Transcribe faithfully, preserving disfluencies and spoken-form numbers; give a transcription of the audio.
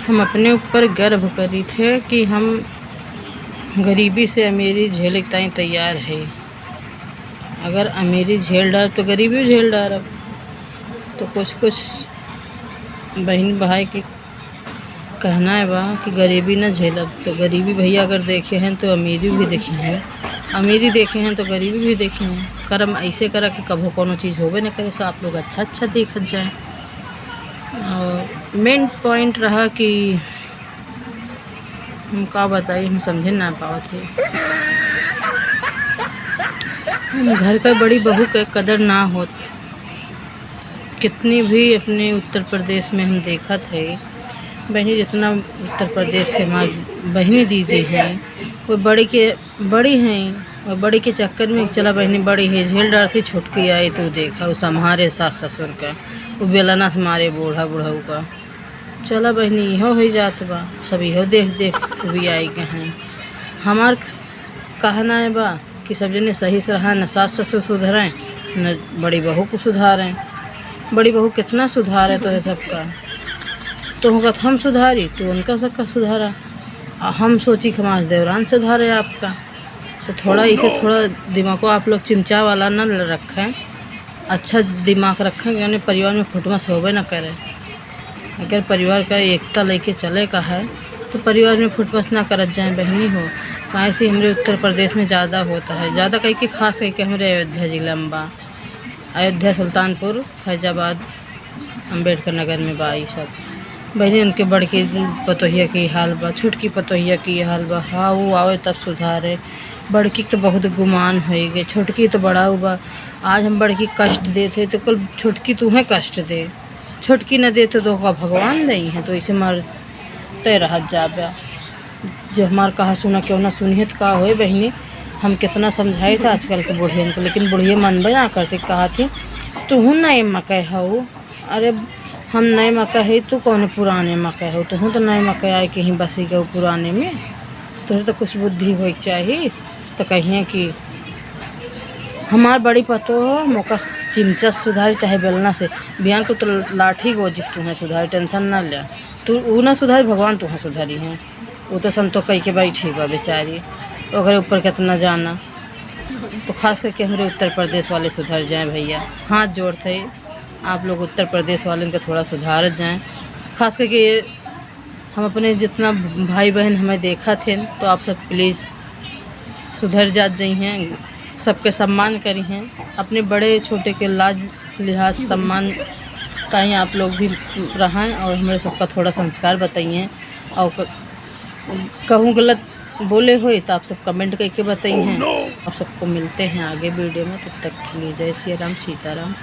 हम अपने ऊपर गर्व करी थे कि हम गरीबी से अमीरी झेले ताईं तैयार है। अगर अमीरी झेल डारब तो गरीबी झेल डारब। तो कुछ कुछ बहिन भाई के कहना है बा कि गरीबी न झेलब, तो गरीबी भैया अगर देखे हैं तो अमीरी भी देखे हैं, अमीरी देखे हैं तो गरीबी भी देखे हैं। करम ऐसे करा कि कभो कोनो चीज़ होबे न करे, सो आप लोग अच्छा अच्छा देखत जाए। और मेन पॉइंट रहा कि हम का बताई, हम समझे ना पावत है। हम घर का बड़ी बहू के कदर ना होत। कितनी भी अपने उत्तर प्रदेश में हम देखत है बहिनी, जितना उत्तर प्रदेश के हमार बहिनी दीदी हैं, वो बड़ी के बड़ी हैं, और बड़ी के चक्कर में चला बहिनी बड़ी है, झेल डारती छोटकी आई, तू देखा, वो संभारे सास ससुर का, वो बेलना से मारे बूढ़ा बुढ़ऊ का। चला बहिनी, इहो होइ जात बा, सब इहो देख देख भी आई के हैं। हमार स-, कहना है बा कि सब जने सही से रहा, न सास ससुर सुधरें, न बड़ी बहू को सुधारें। बड़ी बहू कितना सुधारे तो है सबका, तो होगा तो हम सुधारी, तो उनका सबका सुधारा। आ हम सोची कि हमारे देवरान सुधारे आपका, तो थोड़ा इसे थोड़ा दिमाग को आप लोग चिमचा वाला न रखें, अच्छा दिमाग रखें, यानी परिवार में फुटमास होबे न करे। अगर परिवार का एकता लेके चले का है, तो परिवार में फुटमास ना करत जाए बहिनी हो। काहे से हमरे उत्तर प्रदेश में ज़्यादा होता है, ज़्यादा कह के खास करके हमरे अयोध्या जिला में बा, अयोध्या, सुल्तानपुर, फैजाबाद, अम्बेडकर नगर में बा ई सब। बहिनी, उनके बड़की पतोहिया के ई हाल बा, छोटकी पतोहिया के ई हाल बा। हाँ, वो आवे तब सुधारे। बड़की के तो बहुत गुमान होइ गए, छोटकी तो बड़ा हुआ। आज हम बड़की कष्ट देत है तो कल छोटकी तुहें कष्ट दे, छोटकी न दे तो, तो का भगवान नहीं है, तो इसे मरते रहत जाबे। जो हमार कहा सुना क्यों ना सुनिए तो का होए बहिनी, हम कितना समझाए थे आजकल के बुढ़ियन को, लेकिन बुढ़िए मनबे ना करते। कहा थी, "तू हूँ नए मकई हऊ।" अरे, हम नए मकई है, तू कौन पुराने मकई हो? तू हूँ तो नए मकई आए के ही बसी गऊ पुराने में। तुझे तो कुछ बुद्धि होए के चाही। तो कहिए कि हमार बड़ी पतो मौका चिमचा से सुधारी चाहे बेलना से, बिहान को तो लाठी गोजिस तुम्हें सुधारी, टेंशन ना ले। तू ऊ ना सुधारी, भगवान तुम्हें सुधारी हैं। वो तो संतो कह के बैठी बा बेचारी, ओकरे ऊपर कितना जाना। तो खास करके हमरे उत्तर प्रदेश वाले सुधर जाएं भैया, हाथ जोड़ते हैं। आप लोग उत्तर प्रदेश वाले इनका थोड़ा सुधारत जाएं। खास करके ये हम अपने जितना भाई बहन हमें देखत हैं, तो आप सब प्लीज सुधर जात जाई हैं, सबके सम्मान करी हैं, अपने बड़े छोटे के लाज लिहाज सम्मान ताई आप लोग भी रहें और हमरे सबका थोड़ा संस्कार बताइए। और क-, कहूँ गलत बोले होई तो आप सब कमेंट करके बताइए। आप सबको मिलते हैं आगे वीडियो में, तब तक के लिए जय सिया राम, सीताराम।